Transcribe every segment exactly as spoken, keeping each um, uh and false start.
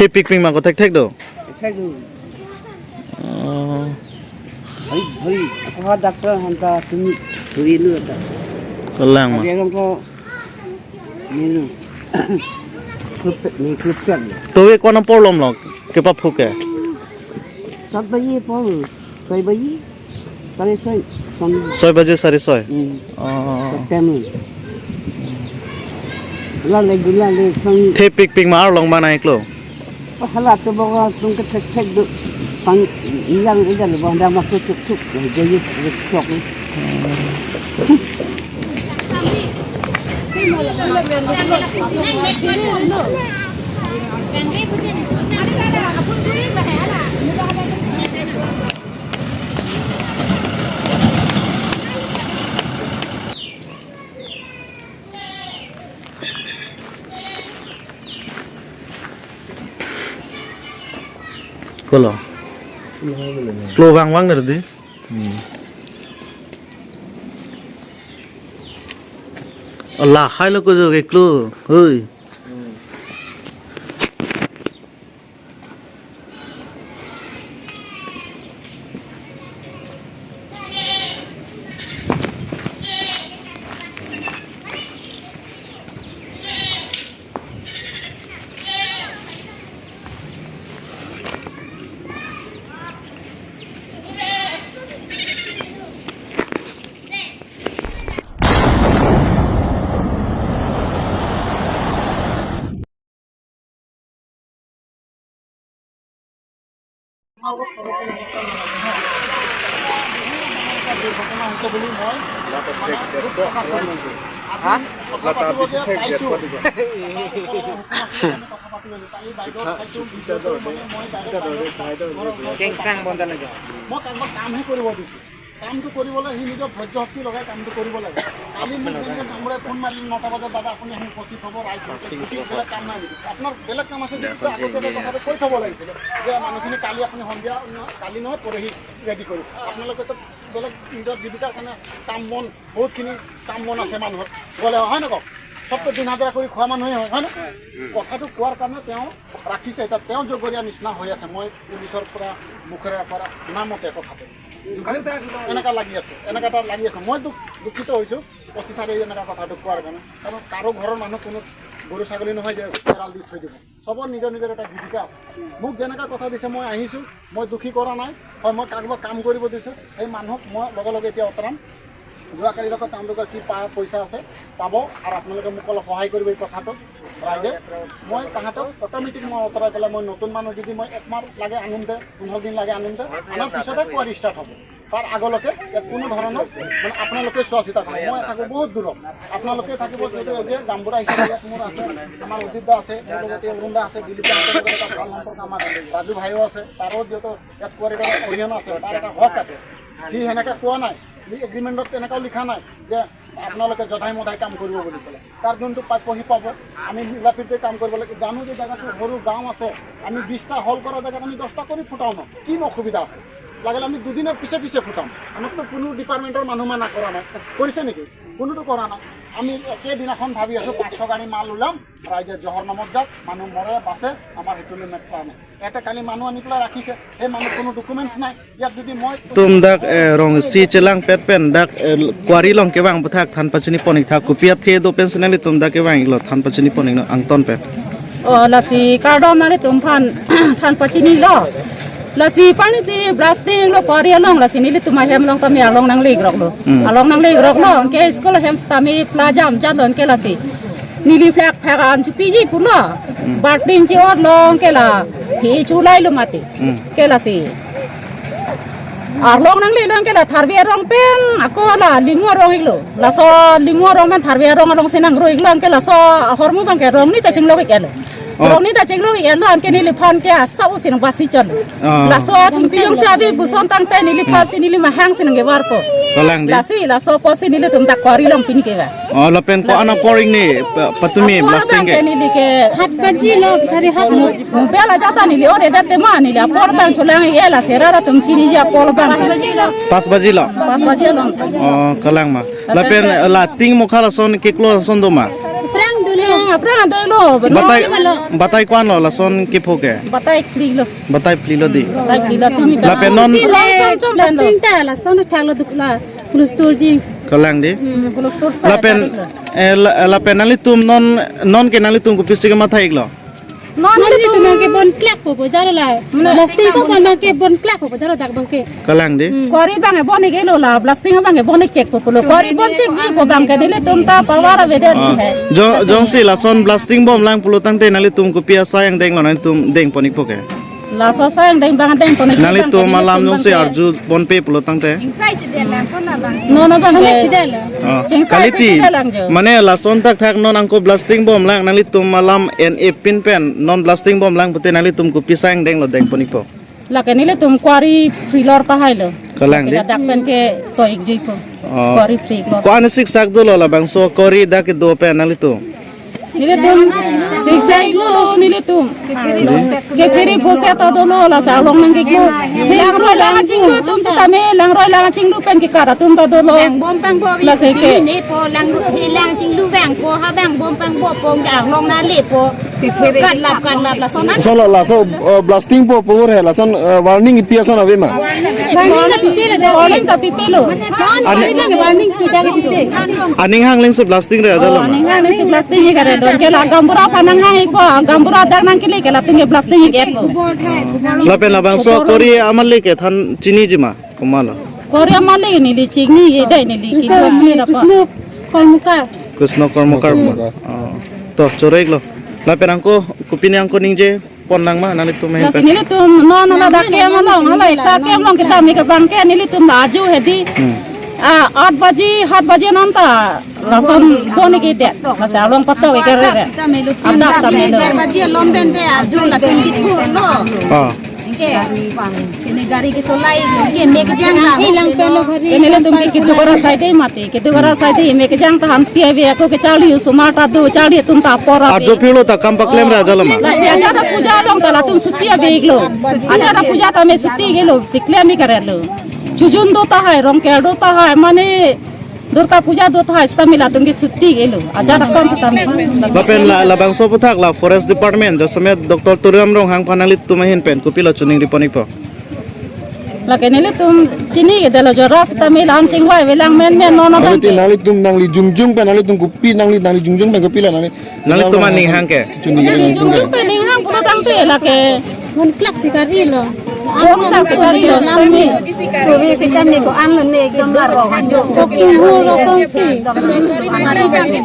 Thepik ping ma ko thekthek do? Thekthek do. Oh. Hari, hari, ako ha doctor hanta tumi, tumi nu ta. Kalang ma. Hari orang ko menu. Klub, ni klub kan. Towe ko-an apor lom lo, kepaphuk ke? Sat baji apor, soi baji. Sari soi, song. Soi baji sari soi? Hmm. Oh. September. Lale gula le song. Thepik ping ma arlong ma nai klo? Oh, hala to boga tung ke thekthek do. Pang ilang ida le bang dang ma ke tuk tuk. Jadi tuk tuk. Kolo. Klo vang vang der di. Hmm. Allah, hai lo ko jo ke klo. Hoi. কেংচাং বন্ধ লাগে। মই কামটো কৰিবলৈ সি নিজৰ ধৈৰ্য শক্তি লগাই কামটো কৰিব লাগে। কালি মোক যেনেকে ডাঙৰীয়াই ফোন মাৰিলে নটা বজাত, "দাদা, আপুনি আহি উপস্থিত হ'ব, ৰাইজ মাতিছে, বেলেগ কাম নাই নেকি?" আপোনাৰ বেলেগ কাম আছে যদি আগতীয়াকৈ কথাটো কৈ থ'ব লাগিছিলে যে মানুহখিনি কালি আপুনি সন্ধিয়া, কালি নহয়, পৰহি ৰেডি কৰিব। আপোনালোকেতো বেলেগ নিজৰ জীৱিকাৰ কাৰণে কাম বন, বহুতখিনি কাম বন আছে মানুহৰ, গ'লে হয় নে কওক? চবতো দিন হাজিৰা কৰি খোৱা মানুহে হয়, হয় নে? কথাটো কোৱাৰ কাৰণে তেওঁ ৰাখিছে, এতিয়া তেওঁ জগৰীয়া নিচিনা হৈ আছে। মই পুলিচৰ পৰা মুখেৰে পৰা শুনা মতে কথাটো। এনেকা লাগি আছে, এনেকা এটা লাগি আছে। মই দুখ-, দুখিত হৈছোঁ অফিচাৰে এনেকা কথাটো কোৱাৰ কাৰণে। কাৰণ কাৰো ঘৰৰ মানুহ কোনো গৰু ছাগলী নহয় যে এৰাল দি থৈ দিব। চবৰ নিজৰ নিজৰ এটা জীৱিকা আছে। মোক যেনেকা কথা দিছে মই আহিছোঁ, মই দুখী কৰা নাই। হয়, মই কাৰোবাক কাম কৰিব দিছোঁ, সেই মানুহক মই লগে লগে এতিয়া আঁতৰাম। যোৱাকালি লগত তেওঁলোকৰ কি পা-, পইচা আছে, পাব। আৰু আপোনালোকে মোক অলপ সহায় কৰিব এই কথাটোত। ৰাইজে, মই তাহাঁতক অট'মেটিক মই আঁতৰাই পেলাই মই নতুন মানুহ যদি মই এক মাহ লাগে আনিম দে, পোন্ধৰ দিন লাগে আনিম দে, আনাৰ পিছতে কোৱাৰ ষ্টাৰ্ট হ'ব। তাৰ আগলৈকে ইয়াত কোনো ধৰণৰ মানে আপোনালোকে চোৱা চিতা কৰিব। মই থাকোঁ বহুত দূৰত, আপোনালোকে থাকিব। যিহেতু এজ এ গাঁওবুঢ়া হিচাপে ইয়াত মোৰ আছে, আমাৰ অজিত দা আছে, মোৰ লগতে অৰুণ দা আছে, দিলীপ দা আছে, লগতে এটা ভাল সম্পৰ্ক আমাৰ ৰাজু ভাইও আছে, তাৰো যিহেতু ইয়াত কোৱাৰী কৰা অৰিহণা আছে, তাৰ এটা হক আছে। সি সেনেকে কোৱা নাই, সি এগ্ৰিমেণ্টত তেনেকাও লিখা নাই যে আপোনালোকে জধাই মধাই কাম কৰিব বুলি পেলাই। তাৰ যোনটো প্ৰাপ্য সি পাব, আমি মিলাপ্ৰীতিৰে কাম কৰিব লাগে। জানো যে জেগাটো সৰু গাঁও আছে, আমি বিশটা হল কৰা জেগাত আমি দহটা কৰি ফুটাও ন, কি অসুবিধা আছে? লাগিলে আমি দুদিনৰ পিছে পিছে ফুটাম, আমাকতো কোনো ডিপাৰ্টমেণ্টৰ মানুহ মানা কৰা নাই, কৰিছে নেকি? কোনোতো কৰা নাই। আমি একেদিনাখন ভাবি আছোঁ পাঁচশ গাড়ী মাল ওলাম, ৰাইজে জহৰ নামত যাওক, মানুহ মৰে বাচে, আমাৰ সেইটো লৈ মেটাৰ নাই। এটা কালি মানুহ আনি পেলাই ৰাখিছে, সেই মানুহ কোনো ডকুমেণ্টছ নাই। ইয়াত যদি মই Tum dak, eh, rong isi chelang pet pen dak, eh, quarry along kevang aphuthak than pachini pon ik tha, kopi athe do pen si nanglitum dak kevang iklo, than pachini pon iknon angton pen. O, lasi kardom nanglitum aphan than pachini lo. Lasi pani si blasting lo quarry along, lasi nelitum ahem along tame along nangle ikrok lo. Hmm. Along nangle ikrok lo, anke school ahem sitame pla jam jat lo anke lasi. Neli phlak phak an chupiji pulo. Hmm. Baltin chi-ot lo anke la. Thi chulai lo mati. Hmm. Anke lasi. Arlong nangle lo anke la Tharve arong pen ako la Limu arong iklo. Laso Limu arong pen Tharve arong along si nangro iklo anke laso ahormu abangke rong ni ta chinglok iklo. Oh. Rong ni ta chinglok iklo anke neliphan ke asa usin basi chon. Ah. Laso thengpi jongsi ave puson tangte neliphan si neli mahang si nangkevarpo. Kalang di. Lasi laso apotsi nelitum dak quarry along pini kevang. Oh, lapen ko-an apor ikni pa-, patumi blasting ke? Apor abangke neli ke hat baji lo, sari hat lo. Mobile ajat ta neli ore dat tema neli apor abang cholang iklo, la sera ra tum chiniji apor abang. Pas baji lo? Pas baji lo. Oh, kalang ma. Lapen, eh, la ting mokha lason keklo lason do ma? Prang dulu. Aphrang adoi lo, batai, batai ko-an lo lason kepho ke? Batai phli lo. Batai phli lo dei. Batai phli lo tumi. Lapen non, chom chom pen lo. Blasting ta lason thak lo duk la. Cholesterol jing. Kalang dei. Hmm, cholesterol sa. Lapen, eh, la-, lapen nanglitum non, non ke nanglitum kopisi kematha-ik lo? Non nelitum abang ke bon klak po po jalo la. Blasting sa sa abang ke bon klak po po jalo dak abang ke. Kalang dei. Hmm. Kori abang ke bon-ik lo la, blasting abang ke bon-ik chek po po lo. Kori bon chek ji po abang ke nelitum ta power avedet. Ah. Hai. Jo-, jongsi lason blasting bomlang pulo tangte nanglitum kopi asai angdeng lo, nanglitum dengpon-ikpo ke? Laso asai angdeng abang dengpon-ik. Nanglitum abang ke alam nelitum jongsi abang ke arju ponpe pulo tangte. Non abang ke. Oh. Chingsai kaliti. Mane lason thakthak non angko blasting bomlang, nanglitum alam en-e pin pen non blasting bomlang pute nanglitum kopi asai angdeng lo dengpon-ikpo? Lake nelitum quarry free lor tahai lo. Kalang dei. Dak pen ke to-ik juipo. Oh. Quarry free lor. Ko-an siksak dolo labangso quarry dak kedo pen nanglitum? Nelitum siksak lo nelitum. Ke phiri boset ta dolo, lasi along nangkiklo. Langroi lang chinglu atum setame, langroi lang chinglu pen kekat atum ta dolo. Lang bom pangbo, lasi ke ne po, lang, lang chinglu vangpo, ha vang bom pangbo po, ke arlong nale po. Katlap, katlap, lason an. Laso la, laso, eh, blasting po, po re, lason, eh, warning ipi ason ave ma? Warning ta pipe lo, warning ta pipe lo. Warning ta pipe. Aning hang lengsi blasting re ajat lo ma? Aning hang lengsi blasting-ik kare don ke la gaonbura aphan nanghang-ikpo, gaonbura dak nangkele ke latum ke blasting-ik-etpo. Lapen labangso quarry amalik ke than chiniji ma? Komatlo? Quarry amalik neli chinine dei, neli kitu amalik apa? Krishna Kormokar. Krishna Kormokar. Kormokar. Oh. To, choro-iklo. Lapen angko, kopine angko ningje ponnang ma nanglitum ahin pen? Lasi nelitum non ladak kem along, hala ekta kem along kedam-ik abang ke nelitum la ajo hedi. Hmm. Ah, aat baji, aat baji ananta lason bon-ik-edet. Lasi along patok-ik kare. Adap ta melo. Adap ta melo. Aat baji along pen de ajo lason kithurlo. Ah. Ke, kene gari kesolai, ke mek jang la. Ilang pen lo gari. Kene latum ke kedo kara asai dei mati, kedo kara asai dei, mek jang ta ham ti ave, ako ke charli osomar ta do, charli atum ta apor ave. Arjo phirlo ta kam paklem re ajat lo ma? Lasi ajat ta puja along ta latum chutti ave-iklo. Ajat ta puja tame chutti-ik-etlo, si klem-ik kare lo. Chojun do tahai, Rongker do tahai, mane Durga Puja do tahai setame latum ke chutti-ik-etlo. Ajat akam setame. Lapen la, labangso aphuthak la Forest Department jasemet Doctor Tuliram Ronghang aphan nanglitum ahin pen kopilo chiningripon-ikpo? Lake nelitum chini-ik-edetlo, jora setame lam chingvai avelang menmen non abang. Nanglitum, nanglitum nangli jongjong pen nanglitum kopi nangli, nangli jongjong pen kopilo nangli? Nanglitum aning hang ke? Chini-ik-edetlo nangli jongjong pen ning hang pulo tangte lake. Bon klak si kari lo. Bon klak si kari lo. Turi setame ko-an lo ne ekdom la rong ajo. Sok chinghu lo son si. Ekdom la rong ajo.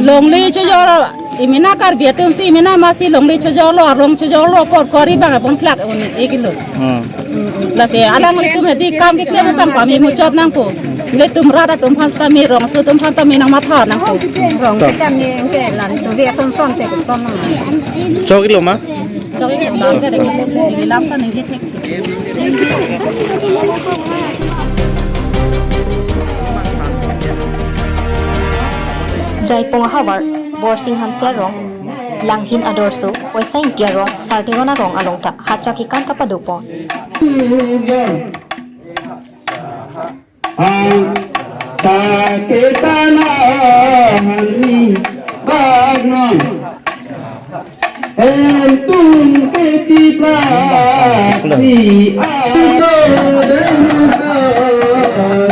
Longle chojor, emena Karbi atum si, emena masi longle chojorlo, arlong chojorlo, apor quarry abang bon klak un-ik-lo. Hmm. Lasi alanglitum hedi kam keklem abang pame muchot nangpo. Nelitum rat atum aphan setame, rong aso atum aphan tame nangmatha nangpo. Rong setame ke lang tuvi ason son te koson nang. Chok-iklo ma? Chok-iklo ma, ke lam ta ningje thek. Jaipong ahavar, Borsing Hanse arong, Langhin adorso, Waisai Ingti arong, Sardegon arong along ta hacha kekan kapadopon. Ang saketana hani bagnon. Entum ketiplak si aso den so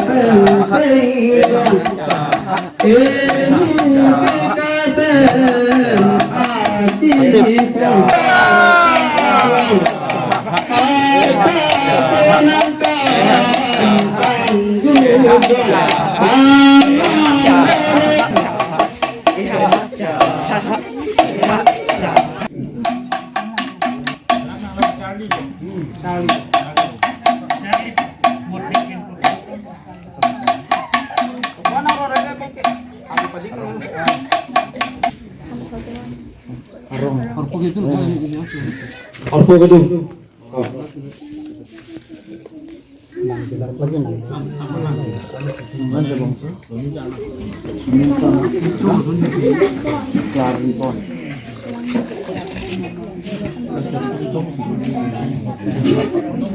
sen seigon. Entum kekasen aci pon. Asa kenangkang panggung.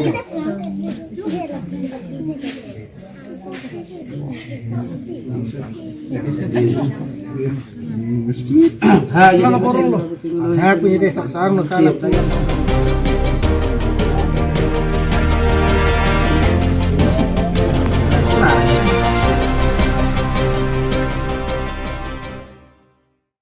Tha, ye, tha, kuya de sak sang no sang.